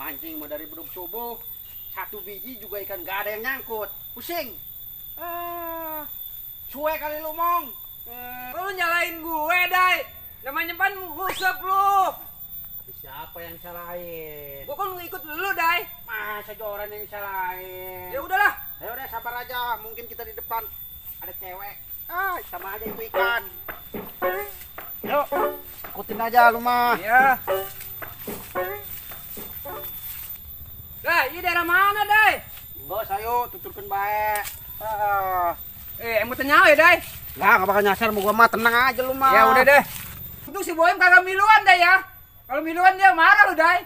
Mancing mau dari bedug subuh, satu biji juga ikan gak ada yang nyangkut. Pusing. Ah, suwe kali lu, Mong. Lu nyalain gue, Dai. Namanya pan ngusep lu. Tapi siapa yang salahin? Gua kan ngikut lu, Dai. Masa joran yang salahin? Ya udahlah. Ya udah sabar aja, mungkin kita di depan ada cewek. Ah, sama aja itu ikan. Yuk, ikutin aja lu mah. Iya. Dai, ini daerah mana, Dai? Enggak, sayo tuturkeun bae. Emang tanya ya, Dai? Lah, enggak bakal nyasar mau gua mah, tenang aja lu mah. Ya udah deh. Untung si Boim kagak miluan, Dai ya. Kalau miluan dia marah lu, Dai.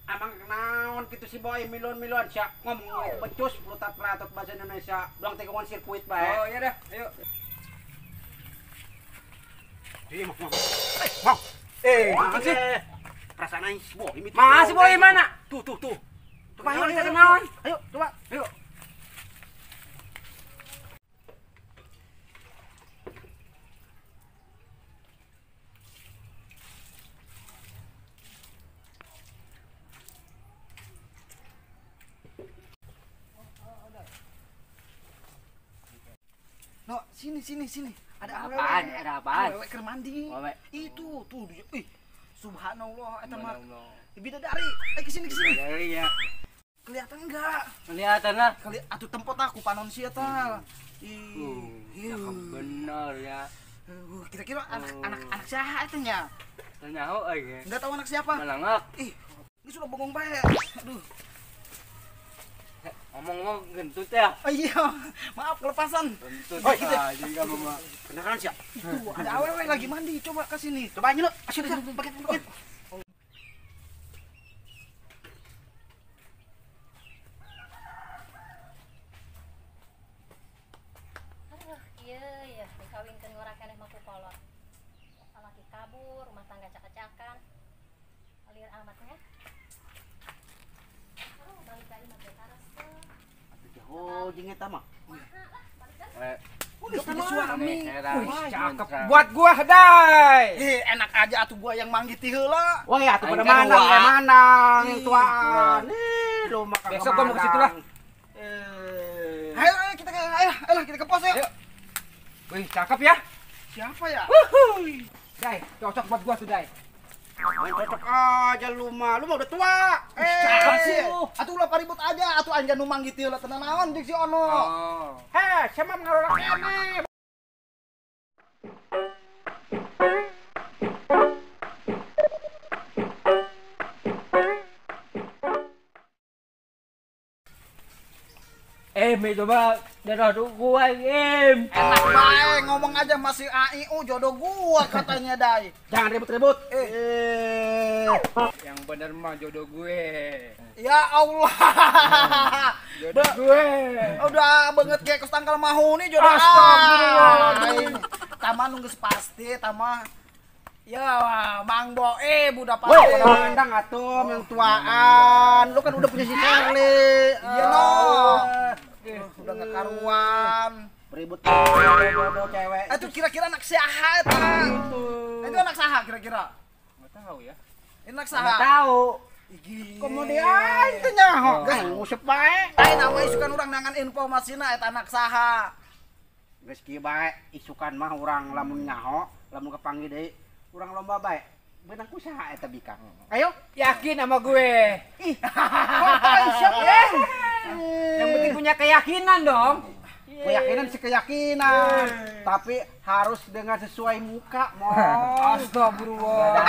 Emang kenaon gitu si Boim miluan-miluan siap ngomong itu becus pelutat-pelatot bahasa Indonesia. Doang tikungan sirkuit bae. Oh iya dah, ayo. Ih, Mong. Mong. Mana sih? Perasaan aing si Boim itu. Mana si Boim mana? Tuh, tuh, tuh. Coba ayo kita kenalan. Ayo, coba. Ayo. No, sini sini sini. Ada apaan? Ada apaan? Awewe keur mandi. Itu tuh, ih. Subhanallah, eta mah bidadari. Kesini kesini. Bidadari ya. Kelihatan enggak? Kelihatan lah. Atuh tempot aku panon sia tah. Ih, cakep bener ya. Kira-kira anak siapa eta nya? Tanya euy. Enggak tahu anak siapa? Malangak. Ih, ini sudah bengong bae. Aduh. Ngomong-ngomong gentut ya? Oh, iya, maaf kelepasan. Gentut. Oh, gitu. Juga mama. Kenalan siap. Itu ada awewe lagi mandi, coba ke sini. Coba aja lu. Asyik, pakai pakai. Aduh, iya ya, dikawinkeun ngora keneh mah ku kolot. Salaki kabur, rumah tangga cak-cakan. Alir amatnya. Oh, jeung eta mah. Udah punya suami. Cakep buat gua, Dai. Ih, enak aja atuh gua yang manggih ti heula. Wah, ya atuh pada manang, kayak manang yang tuaan. Ih, lu mah kagak. Besok gua mau ke situ lah. Ayo, ayo kita ke ayo, ayo kita ke pos yuk. Wih, cakep ya. Siapa ya? Wuhui. Dai, cocok buat gua tuh, Dai. Main cocok aja lu mah udah tua. Cakep sih. Atuh ulah paribut aja, atuh aing nu manggih teu lah tenang naon jeung si Ono. Oh. Heh, sia mah ngarora keneh. Coba darah gua, em. Enak bae ngomong aja masih AIU jodoh gua katanya, Dai. Jangan ribut-ribut. Yang bener mah jodoh gue. Ya Allah. Jodoh gue. Udah banget kayak kos tangkal mahu nih jodoh. Astagfirullah. Tama nu geus pasti, tama. Ya, Mang Boe budak pasti. Woi, mandang atuh yang tuaan. Lu kan udah punya si Charlie. Iya no. Udah gak karuan. Beribut jodoh cewek. Itu kira-kira anak siapa eta? Itu anak saha kira-kira? Enggak tahu ya. Ini anak saha? Enggak tahu. Kemudian itu nyaho. Geus ngusep bae. Ai nama isukan urang nangan informasina eta anak saha. Geus kieu bae isukan mah urang lamun nyaho, lamun kepanggih deui urang lomba bae. Beunang ku saha eta bikang? Ayo, yakin sama gue. Ih, kok siapa? Yang penting punya keyakinan dong. Keyakinan sih keyakinan, tapi harus dengan sesuai muka, Mong. Astagfirullah.